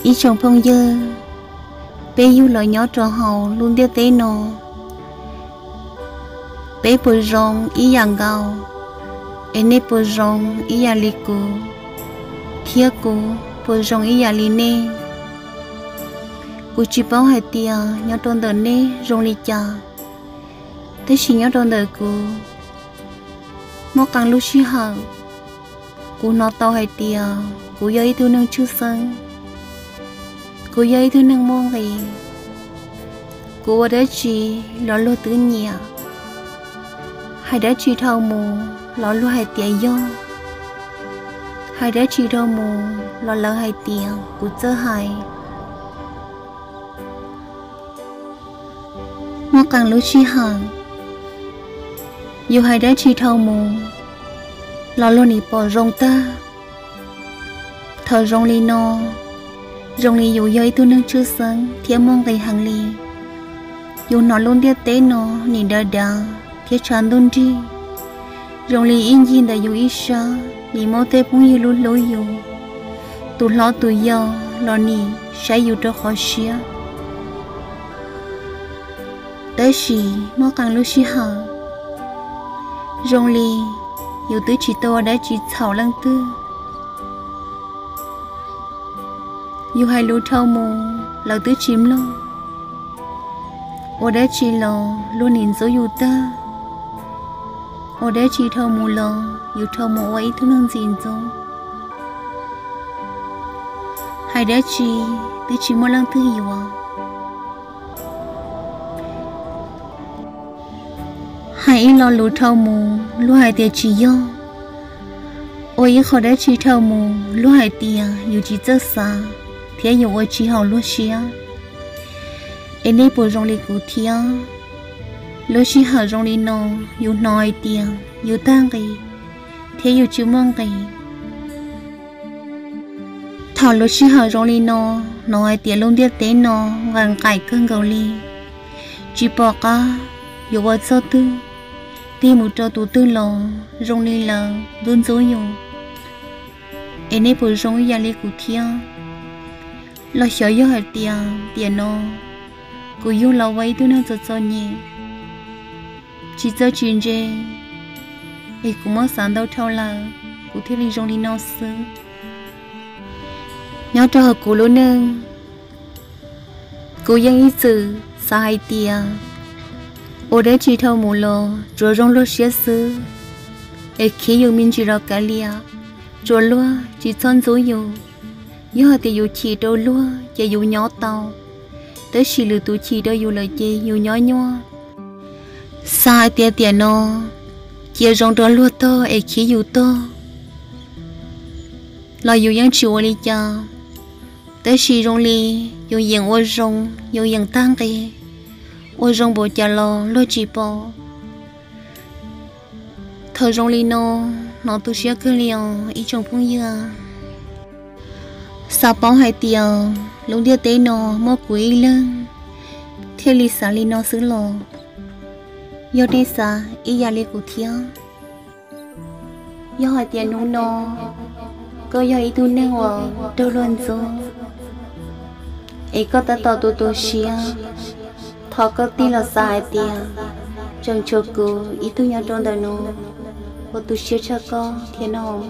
Ib tsoom phooj ywg, peb yug los nyob rau hauv lub ntiaj teb no, peb puas zoo ib yam nkaus, es nej puas zoo ib yam li kuv, thiab kuv puas zoo ib yam li nej? Kuv tsis paub hais tias nyob rau ntawm nej zoo li cas, tab sis nyob rau ntawm kuv, muaj qee lub sij hawm kuv hnov tau hais tias kuv yog ib tug neeg tshwj xeeb, kuv yog ib tug neeg muaj nqis, kuv ua dab tsi los luag twb nyiam, hais dab tsi dhau mus los luag hais tias yog, hais dab tsi dhau mus los lawv hais tias kuv txawj hais. Muaj qee lub sij hawm yus hais dab tsi dhau mus los luag nim pom zoo tag. Thaum zoo li no, zoo li yus yog ib tug neeg tshwj xeeb thiab muaj nqis heev li. Yus hnov lub ntiaj teb no nim dav dav thiab tshav ntuj nrig, zoo li ib ncig ntawm yus ib sab nim muaj tej phooj ywg hlub hlub yus, tus hlob tus yau los nim saib yus rau qhov siab. Tab sis muaj qee lub sij hawm, zoo li yus twb tsis tau ua dab tsi txhaum leej twg. Yus hais lus dhau mus lawv twb tsis mloog. Ua dab tsi los luag nim ntxub yus tag. Ua dab tsi dhau mus los yus dhau mus ua ib tug neeg ntxim ntxub. Hais dab tsi twb tsis muaj leej twg yuav. Hais ib lo lus dhau mus luag hais tias tsis yog. Ua ib qho dab tsi dhau mus luag hais tias yus tsis txawj xav thiab yus ua tsis haum luag siab. Es nej puas zoo li kuv thiab? Lub sij hawm zoo li no, yus hnov hais tias yus tag nqis thiab yus tsis muaj nqis. Thaum lub sij hawm zoo li no, hnov hais tias lub ntiaj teb no nqaim nqaim kawg nkaus li, tsis pom qab yuav ua txoj twg, tig mus rau tus twg los zoo li lawv ntxub ntxub yus. Es nej puas zoo ib yam li kuv thiab? Los xyov yog hais tias tiam no kuv yug los ua ib tug neeg txom txom nyem, tsis txawj tsis ntse, es kuv muab xav ntau dhau lawm, kuv thiaj li zoo li no xwb. Nyob rau hauv kuv lub neej, kuv yeej ib txwm xav hais tias ua dab tsi dhau mus los tsuas zoo luag siab xwb, es khiav yus me ntsis los kav liam, tsuas luag tsis txhob ntxub yus. Yog hais tias yus chim rau luag ces yus nyob tau, tab sis lwm tus chim rau yus lawm ces yus nyob nyuaj. Xav hais tias tiam no cia zoo rau luag tog es khiav yus tog los yus yeej tsis ua li cas. Tab sis zoo li yus yeem ua zoo, yus yeem tag nqis, ua zoo npaum cas los luag tsis pom. Thaum zoo li no, hnov tu siab kawg li os ib tsoom phooj ywg. Xav paub hais tias lub ntiaj teb no muaj kuv ib leeg thiaj li xav li no xwb los? Yog nej xav ib yam li kuv thiab, yog hais tias hnub no koj yog ib tug neeg uas raug luag ntxub, es koj tab tom tu tu siab, thov koj tig los xav hais tias tseem tshuav kuv ib tug nyob rau ntawm no uas tu siab tshaj koj thiab nawb.